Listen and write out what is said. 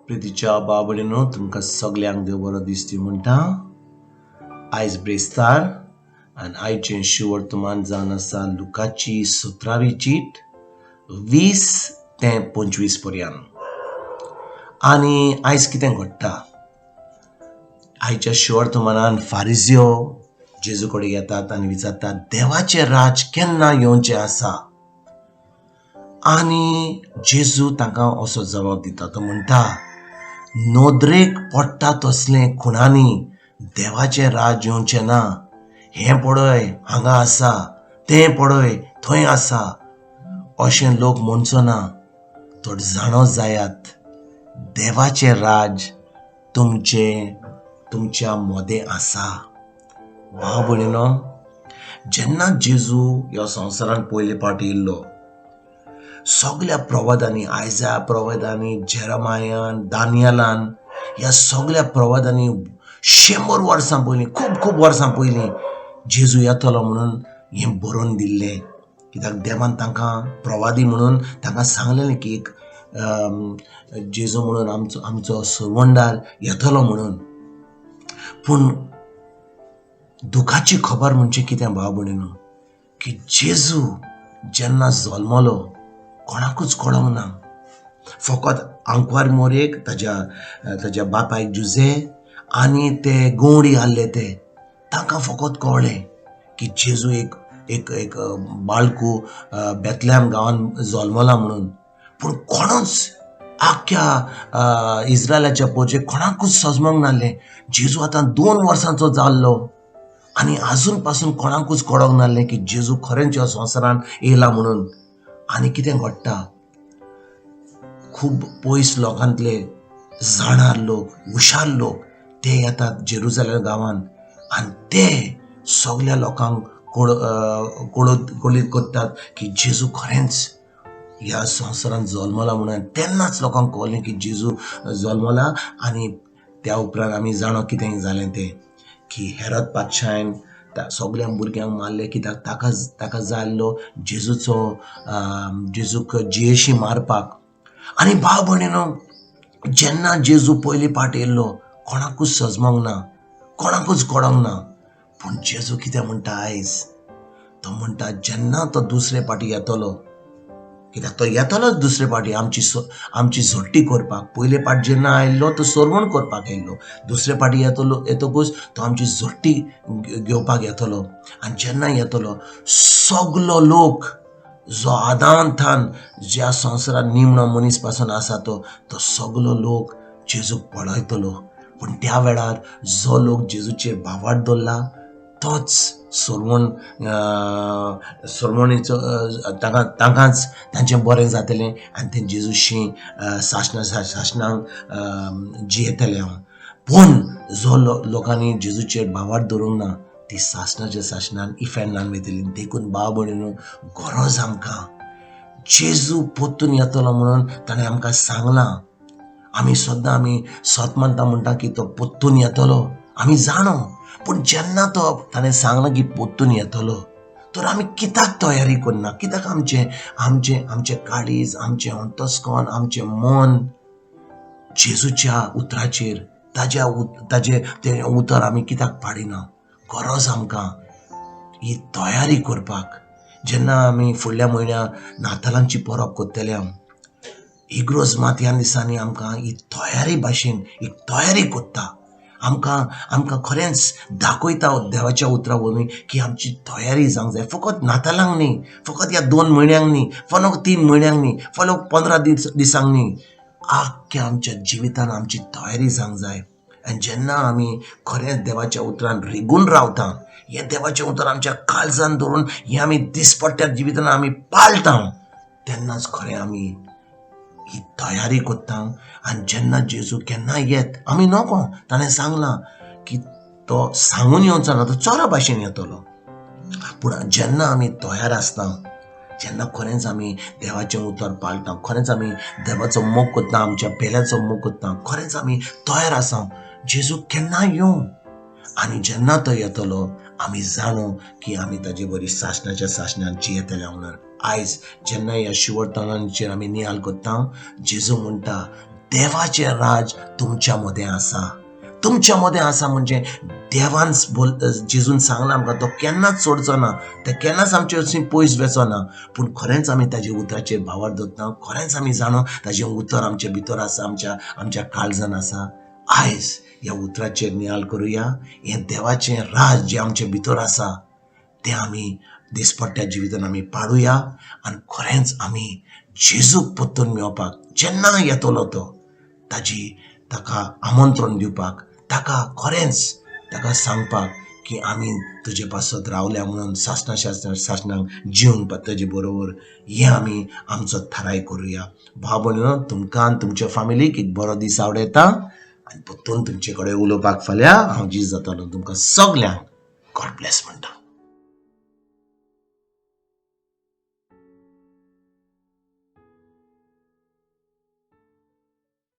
प्रितीच्या बाबडीनो तुमकां सगल्यांक देव बरो दिसती म्हणटा. आयज ब्रेस्तार आनी आयचें शिवर्तमान जावन आसा लुकाची 17वी चीट 20 ते 25 पर्यंत. आनी आयज कितें घडटा, आयच्या शिवर्तमानान फारिजियो जेजू कडेन येतात आनी विचारतात देवाचें राज केन्ना येवचें आसा. आनी जेजू तांकां असो जबाब दिता, तो म्हणटा नदरेक पडटा तसलें खुणांनी देवाचें राज येवचें ना. हें पळय हांगा आसा, तें पळय थंय आसा अशें लोक म्हणचो ना. तर जाणो जायात देवाचें राज तुमचे तुमच्या मोदें आसा. भाव भयणीनो, जेन्ना जेजू ह्या संवसारान पयले फावटी येयल्लो सगल्या प्रवादांनी, आयजा प्रवादांनी, जेरमायान, दानियलान, ह्या सगल्या प्रवादांनी 100 वर्सां पयलीं, खूब खूब वर्सां पयलीं जेजू येतलो म्हणून हें बरोवन दिल्लें. कित्याक देवान तांकां प्रवादी म्हणून तांकां सांगलेलें की एक जेजू म्हणून आमचो आमचो सरवंडार येतलो म्हणून. पूण दुखाची खबर म्हणजे कितें भाव भयणीनो, की जेजू जेन्ना जल्मलो कोणाकूच कळोंक ना. फकत आंकवार मोरेक, ताज्या ताज्या बापायक जुजे आनी ते गवडी आहले ते तांकां फकत कळ्ळें की जेजू एक एक एक बाळकू बेतल्याम गांवान जल्मला म्हणून. पूण कोणूच आख्ख्या इस्रायलाच्या पोरचे कोणाकूच सजमोंक नासलें. जेजू आतां 2 वर्सांचो जाल्लो आनी आजून पासून कोणाकूच कळोंक नासलें की जेजू खरेंच ह्या संवसारान येयला म्हणून. आनी कितें घडटा, खूब पयस लोकांतले जाणार लोक, हुशार लोक ते येतात जेरुजालेम गांवान आनी ते सगल्या लोकांक कळीत करतात की जेजू खरेंच ह्या संवसारान जल्मला म्हणून. तेन्नाच लोकांक कळ्ळें की जेजू जल्मला. आनी त्या उपरांत आमी जाणो कितें जालें तें, की हेरत पातशायन सगल्या भुरग्यांक मारले कित्याक ताका ताका जाय आसलो जेजूचो जेजूक जियेशी मारपाक. आनी भाव भयणीनो, जेन्ना जेजू पयली फावट येयल्लो कोणाकूच सजमोंक ना, कोणाकूच कळोंक ना. पूण जेजू कितें म्हणटा आयज, तो म्हणटा जेन्ना तो दुसरे फावटी येतलो, कित्याक तो येतलोच दुसरे फावटी आमची आमची झोट्टी करपाक. पयले फावट जेन्ना आयिल्लो तो सरवण करपाक आयिल्लो, दुसरे फावटी येतलो येतकूच तो आमची झोट्टी घेवपाक येतलो. आनी जेन्ना येतलो सगलो लोक जो आदांतान ज्या संवसारान निमणो मनीस पासून आसा तो तो सगलो लोक जेजूक पळयतलो. पूण त्या वेळार जो लोक जेजूचेर भावार्थ दवरला तोच सरवण सरवणीचो तांकां तांकांच तांचें बरें जातलें आनी तें जेजूशी सासणा सासणांक जियेतलें. हांव पूण जो लोकांनी जेजूचेर भावार्थ दवरूंक ना ती सासणाच्या सासणान इफेर्नान वयतली. देखून भाव भयणीनो, गरज आमकां जेजू परतून येतलो म्हणून ताणें आमकां सांगलां. आमी सद्दां आमी सत मानता म्हणटा की तो परतून येतलो, आमी जाणो. पूण जेन्ना तो ताणें सांगलां की परतून येतलो तर आमी कित्याक तयारी करना, कित्याक आमचें आमचें आमचें काळीज, आमचें अंतस्करण, आमचें मन जेजूच्या उतराचेर ताज्या ताजें तें उतर आमी कित्याक पाडिना. गरज आमकां ही तयारी करपाक. जेन्ना आमी फुडल्या म्हयन्या नातालांची परब करतले, हांव इग्रोज मात ह्या दिसांनी आमकां ही तयारी भाशेन एक तयारी करता, आमकां आमकां खरेंच दाखयता देवाच्या उतरा वरवीं की आमची तयारी जावंक जाय. फकत नातालांक न्ही, फकत ह्या 2 म्हयन्यांक न्ही, फकत 3 म्हयन्यांक न्ही, फकत 15 दिसांक न्ही, आख्ख्या आमच्या जिवितान आमची तयारी जावंक जाय. आनी जेन्ना आमी खरेंच देवाच्या उतरान रिगून रावता, हें देवाचें उतर आमच्या काळजान धरून हें आमी दिसपट्ट्या जिवितान आमी पाळटा, तेन्नाच खरें आमी ही तयारी करता. आनी जेन्ना जेजू केन्ना येत आमी नको, ताणें सांगलां की तो सांगून येवचो ना, तो चोरा भाशेन येतलो. पूण जेन्ना आमी तयार आसता, जेन्ना खरेंच आमी देवाचें उतर पाळटा, खरेंच आमी देवाचो मोग करता, आमच्या पेल्याचो मोग करता, खरेंच आमी तयार आसा जेजू केन्ना येवं. आनी जेन्ना तो येतलो आमी जाणो की आमी ताजे बरी सासणाच्या सासणान जियेतले म्हणून. आयज जेन्ना ह्या शिवर्तनाचेर आमी नियाळ करता, जेजू म्हणटा देवाचें राज तुमच्या मदें आसा. तुमच्या मदें आसा म्हणजे देवान बोल जेजून सांगलां आमकां, तो केन्नाच सोडचो ना, ते केन्नाच आमचे वचून पयस वचो ना. पूण खरेंच आमी ताजे उतराचेर भावार दवरता, खरेंच आमी जाणो ताजें उतर आमचे भितर आसा, आमच्या आमच्या काळजान आसा. आयज ह्या उतराचेर नियाळ करुया. हें देवाचें राज जें आमचे भितर आसा तें आमी दिसपट्ट्या जिवितान आमी पाडुया आनी खरेंच आमी जेजूक परतून मेळपाक जेन्ना येतलो तो ताजी ताका आमंत्रण दिवपाक, ताका खरेंच ताका सांगपाक की आमी तुजे पासत रावल्या म्हणून सासणा सासणा सासणाक जिवन ताजे बरोबर, हें आमी आमचो थाराय करुया. भाव भयणीनो, तुमकां आनी तुमच्या फामिलीक एक बरो दीस आवडयता आनी परतून तुमचे कडेन उलोवपाक फाल्यां हांव जीज जातलो. तुमकां सगल्यांक गॉड ब्लेस म्हणटा.